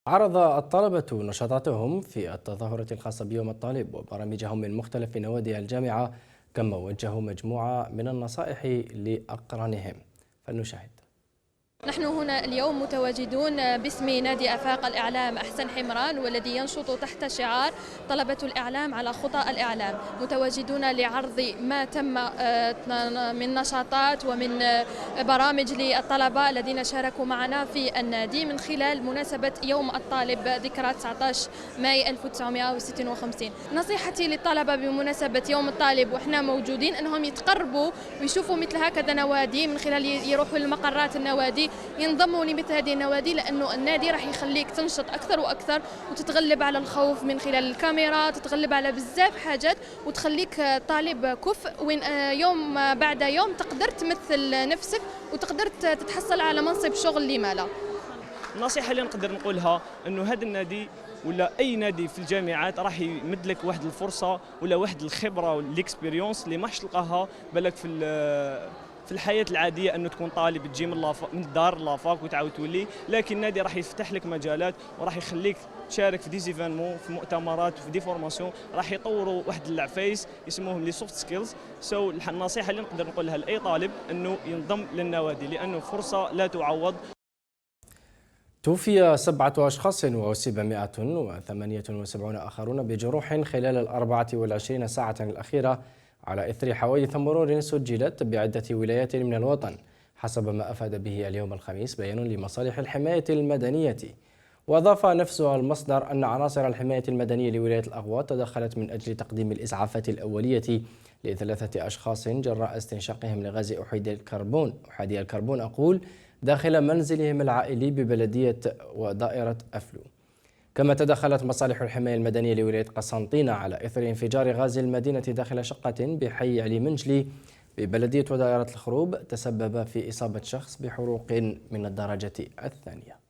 عرض الطلبة نشاطاتهم في التظاهرة الخاصة بيوم الطالب وبرامجهم من مختلف نوادي الجامعة، كما وجهوا مجموعة من النصائح لأقرانهم. فلنشاهد. نحن هنا اليوم متواجدون باسم نادي أفاق الإعلام أحسن حمران، والذي ينشط تحت شعار طلبة الإعلام على خطى الإعلام، متواجدون لعرض ما تم من نشاطات ومن برامج للطلبة الذين شاركوا معنا في النادي من خلال مناسبة يوم الطالب ذكرى 19 ماي 1956. نصيحتي للطلبة بمناسبة يوم الطالب وإحنا موجودين أنهم يتقربوا ويشوفوا مثل هكذا نوادي، من خلال يروحوا لمقرات النوادي، ينضموا لمثل هذه النوادي، لأنه النادي راح يخليك تنشط أكثر وأكثر وتتغلب على الخوف من خلال الكاميرا، تتغلب على بزاف حاجات وتخليك طالب كفء، وين يوم بعد يوم تقدر تمثل نفسك وتقدر تتحصل على منصب شغل، لما لا. النصيحة اللي نقدر نقولها انه هذا النادي ولا اي نادي في الجامعات راح يمد لك واحد الفرصة ولا واحد الخبرة ولا l'expérience اللي ما تلقاها بالك في الحياة العاديه، انه تكون طالب تجي من الدار la fac وتعاود تولي، لكن النادي راح يفتح لك مجالات وراح يخليك تشارك في des événements، في مؤتمرات، في des formations، راح يطوروا واحد العفايس يسموهم les soft skills. so النصيحة اللي نقدر نقولها لاي طالب انه ينضم للنوادي لانه فرصة لا تعوض. توفي 7 أشخاص وأصيب 178 آخرون بجروح خلال ال24 ساعة الأخيرة على إثر حوادث مرور سجلت بعدة ولايات من الوطن، حسب ما أفاد به اليوم الخميس بيان لمصالح الحماية المدنية. وأضاف نفس المصدر أن عناصر الحماية المدنية لولاية الأغواط تدخلت من أجل تقديم الإسعافات الأولية ل3 أشخاص جراء استنشاقهم لغاز أحادي الكربون أقول داخل منزلهم العائلي ببلدية ودائرة أفلو. كما تدخلت مصالح الحماية المدنية لولاية قسنطينة على إثر انفجار غاز المدينة داخل شقة بحي علي منجلي ببلدية ودائرة الخروب، تسبب في إصابة شخص بحروق من الدرجة الثانية.